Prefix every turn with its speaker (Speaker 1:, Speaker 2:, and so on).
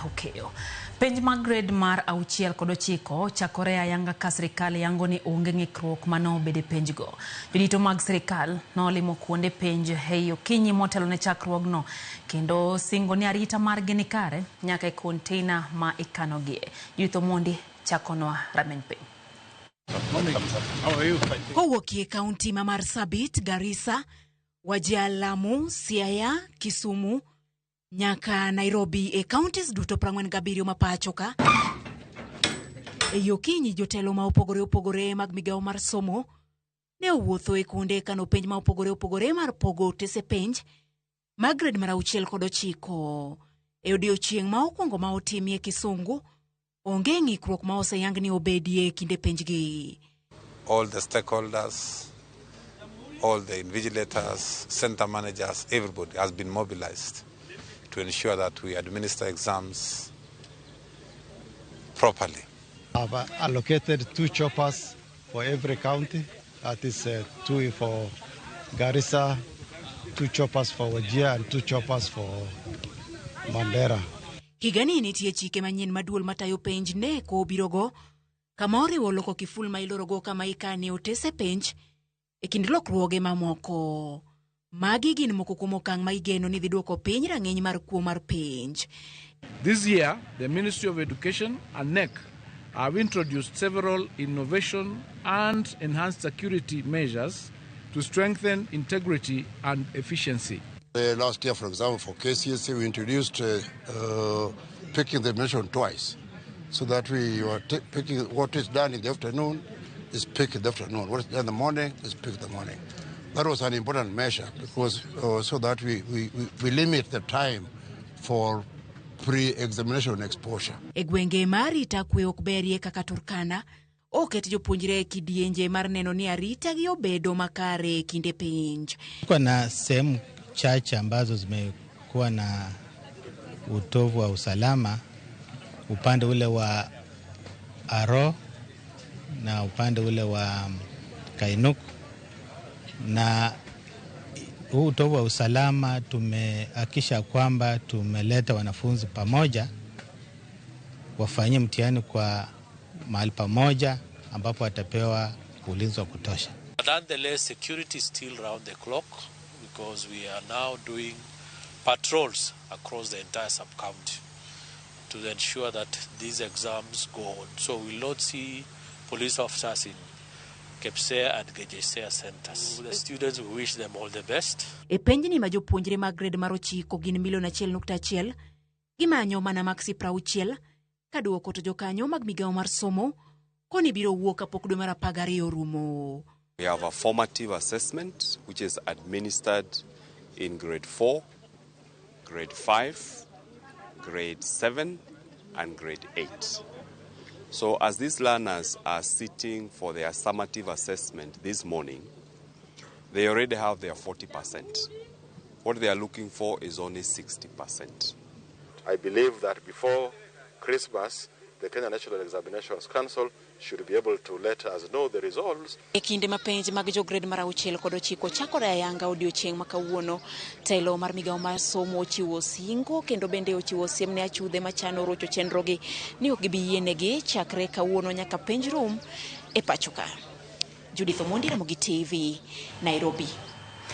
Speaker 1: Okeyo. Penj mag grade mar 6 kod 9 chakore ayanga ka sirikal yango ni onge ng'ikruok manobedo e penjgo. Jodito mag sirikal nolimo kuonde penj ei okinyi motelo ne chakruogno kendo singo ni arita margi ni kare nyaka e konteina ma ikanogie. Judith Omondi chakonwa rameny piny.
Speaker 2: Kowuokie kaunti ma Marsabit, Garissa, Wajir, Lamu, Siaya, Kisumu nyaka Nairobi e counties duto 47 ma pacho ka. E okinyi jotelo ma opogore opogore mag migawo mar somo ne owuotho e kuonde kano penj ma opogore opogore mar pogo otese penj mag grade mar 6 kod 9. E odiechieng' ma okwongo ma otimie Kisungu, onge ng'ikruok ma oseyang ni obedie kinde penjgi.
Speaker 3: All the stakeholders, all the invigilators, center managers, everybody has been mobilized to ensure that we administer exams properly.
Speaker 4: I've allocated 2 choppers for every county. That is 2 for Garissa, 2 choppers for Wajir and 2 choppers for Mandera.
Speaker 2: Higani nitie chike manyien ma duol matayo penj ne ko obirogo kama oriwo loko kiful ma ilorogo kama ikane otese penj e kind lokruoge mamoko. Magi gin moko kuom okang' ma igeno ni dhi duoko piny rang'iny mar kuo mar penj.
Speaker 5: This year, the Ministry of Education and KNEC have introduced several innovation and enhanced security measures to strengthen integrity and efficiency.
Speaker 6: Last year, for example, for KCSE, we introduced picking the mission twice, so that we were picking what is done in the afternoon is picked in the afternoon, what is done in the morning is picked in the morning. That was an important measure because so that we limit the time for pre-examination exposure.
Speaker 2: E gwenge ma arita kwe ok berie kaka Turkana, oket jopuonjre e kidienje mar neno ni arita gi obedo makare e kinde penj.
Speaker 7: Kuna sehemu chache ambazo zimekuwa na utovu wa usalama, upande ule wa Aro na upande ule wa Kainuk, na huu utovu wa usalama tumehakikisha kwamba tumeleta wanafunzi pamoja wafanyie mtihani kwa mahali pamoja ambapo watapewa ulinzi wa kutosha.
Speaker 8: Nonetheless, security is still round the clock because we are now doing patrols across the entire sub-county to ensure that these exams go on. So we will not see police officers in Kepsea and Gejesea centers. The students, we wish them all the best.
Speaker 2: E penjni ma jopuonjre mag grade mar 9 gin milion 1.1 gimanyo mana maksi 60 ka duoko to jokanyo mag migawo mar somo koni biro wuok kapok dwe mar 12 orumo.
Speaker 9: We have a formative assessment which is administered in grade 4, grade 5, grade 7 and grade 8. So as these learners are sitting for their summative assessment this morning, they already have their 40%. What they are looking for is only 60%.
Speaker 10: I believe that before Christmas, the Kenya National Examinations Council should be able to let us know the results.
Speaker 2: E kinde ma penj mag jo grade mar 6 kod 9 chakore ayanga odiochieng' ma kawuono, telo mar migawo mar somo ochiwo singo kendo bende ochiwo siem ne achudhe machano rocho chenrogi ni ok gibi yienegi chakre kawuono nyaka penj rum e pacho ka. Judith Omondi, Ramogi TV, Nairobi.